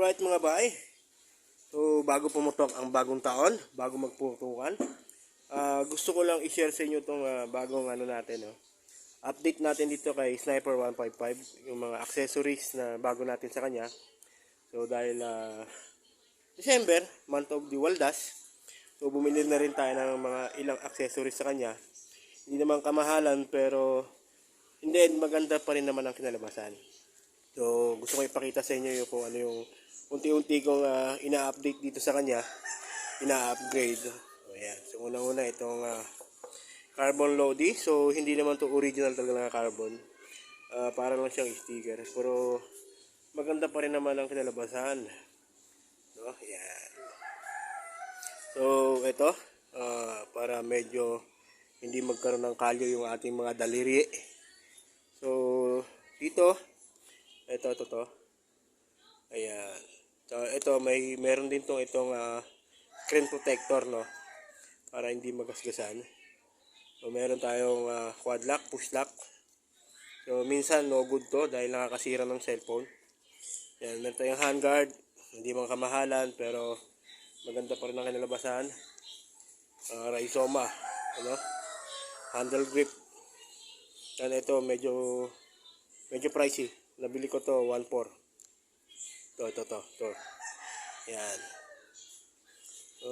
Alright mga bay, so bago pumutok ang bagong taon, bago magputukan, gusto ko lang i-share sa inyo itong bagong natin. Update natin dito kay Sniper 155, yung mga accessories na bago natin sa kanya. So dahil December, month of the Waldas, so bumili na rin tayo ng mga ilang accessories sa kanya. Hindi naman kamahalan pero hindi, maganda pa rin naman ang kinalabasan. So, gusto ko ipakita sa inyo yung kung ano yung unti-unti kong ina-update dito sa kanya, ina-upgrade. So, ayan. So, unang-una itong carbon Lodi. So, hindi naman to original talaga na carbon. Para lang siyang sticker. Pero, maganda pa rin naman ang kinalabasan. No? Ayan. So, ito. Para medyo hindi magkaroon ng kalyo yung ating mga daliri. So, dito, ito. Ayan. So, ito, meron din itong screen protector, no? Para hindi magasgasan. So, meron tayong quad lock, push lock. So, minsan, no good to dahil nakakasira ng cellphone. Ayan, meron tayong handguard. Hindi mga kamahalan, pero maganda pa rin ang kinalabasan. Rhizoma, ano? Handle grip. Yan, ito, medyo pricey. Nabili ko to 1.4. Ito. Yan. So,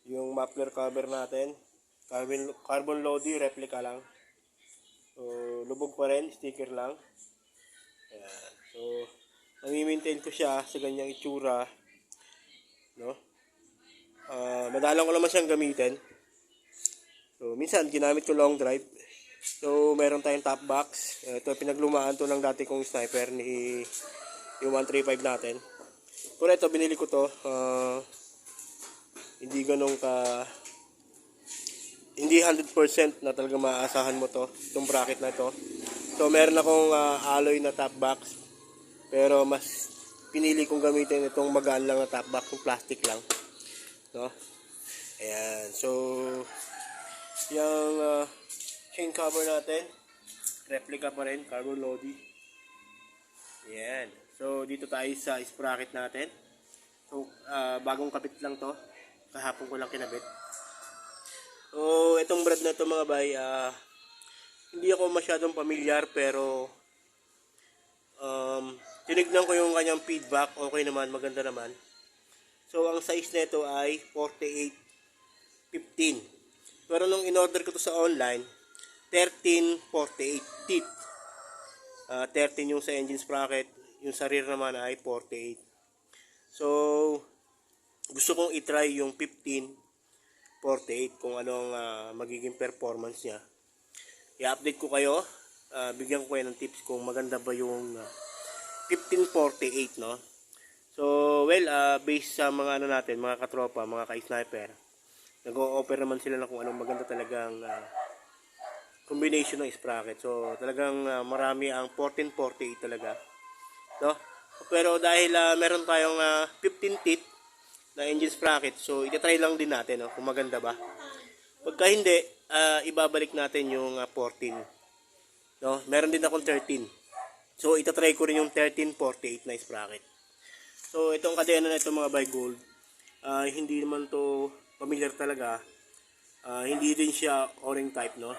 yung muffler cover natin, carbon Lodi, replica lang. So, lubog pa rin, sticker lang. Yan. So, nami-maintain ko siya sa ganyang itsura. No? Madalang ko naman siyang gamitin. So, minsan, ginamit ko long drive. So, meron tayong top box. Ito, pinaglumaan to ng dati kong sniper ni yung 135 natin. Pero ito, binili ko to. Hindi ganun hindi 100% na talaga maaasahan mo to. Itong bracket na ito. So, meron akong alloy na top box. Pero mas pinili kong gamitin itong magaan lang na top box. Yung plastic lang. No? Ayan. So, yung chain cover natin, replica pa rin, carbon Lodi. Ayan. So, dito tayo sa sprocket natin. So, bagong kapit lang to. Kahapon ko lang kinabit. So, itong brand na to mga bay, hindi ako masyadong pamilyar pero tinignan ko yung kanyang feedback. Okay naman, maganda naman. So, ang size nito ay 48-15. Pero nung in-order ko to sa online, 13-48 teeth. 13 yung sa engine sprocket, yung sa rear naman ay 48. So, gusto kong i-try yung 15-48 kung anong magiging performance niya. I-update ko kayo, bigyan ko kayo ng tips kung maganda ba yung 15-48, no? So, well, based sa mga natin, mga katropa, mga ka-sniper, nag-o-offer naman sila na kung anong maganda talagang combination ng sprocket. So, talagang marami ang 14-48 talaga. No? Pero dahil meron tayong 15 teeth na engine sprocket, so itatry lang din natin kung maganda ba. Pagka hindi, ibabalik natin yung 14. No? Meron din akong 13. So, itatry ko rin yung 13-48 na sprocket. So, itong kadena na ito mga by Gold, hindi naman to familiar talaga. Hindi din siya o-ring type, no?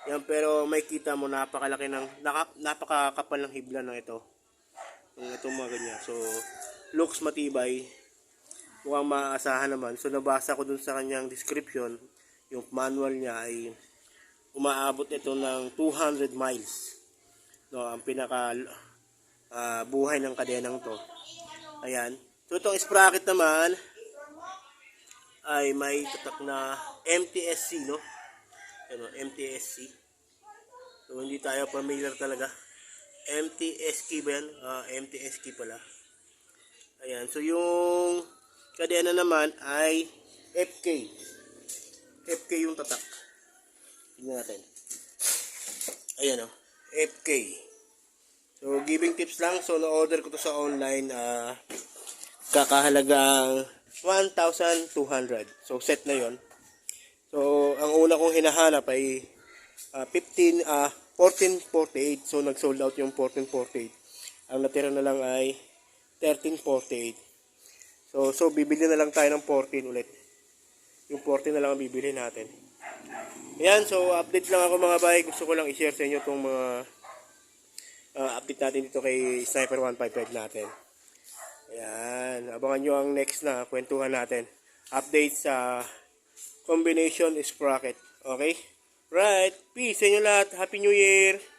Yan, pero may kita mo napakakapal ng hibla ng ito. Itong mga ganyan. So, looks matibay. Mukhang maaasahan naman. So, nabasa ko dun sa kanyang description, yung manual niya ay umaabot ito ng 200 miles. No, ang pinaka buhay ng kadenang to. Ayan. So, itong sprocket naman ay may tatak na MTSC, no? Ano, MTSC. So, hindi tayo familiar talaga. MTSC ba yan? MTSC pala. Ayan. So, yung kadena naman ay FK. FK yung tatak. Tignan natin. Ayan, FK. So, giving tips lang. So, na-order ko to sa online. Kakahalagang 1,200. So, set na yon. So, ang una kong hinahanap ay 14-48. So, nag-sold out yung 14-48. Ang natira na lang ay 1348. So bibili na lang tayo ng 14 ulit. Yung 14 na lang ang bibili natin. Ayan, so update lang ako mga bay. Gusto ko lang i-share sa inyo itong mga update natin dito kay Sniper 155 natin. Ayan, abangan nyo ang next na kwentuhan natin. Update sa combination sprocket. Okay? Right, peace sa inyo lahat. Happy New Year!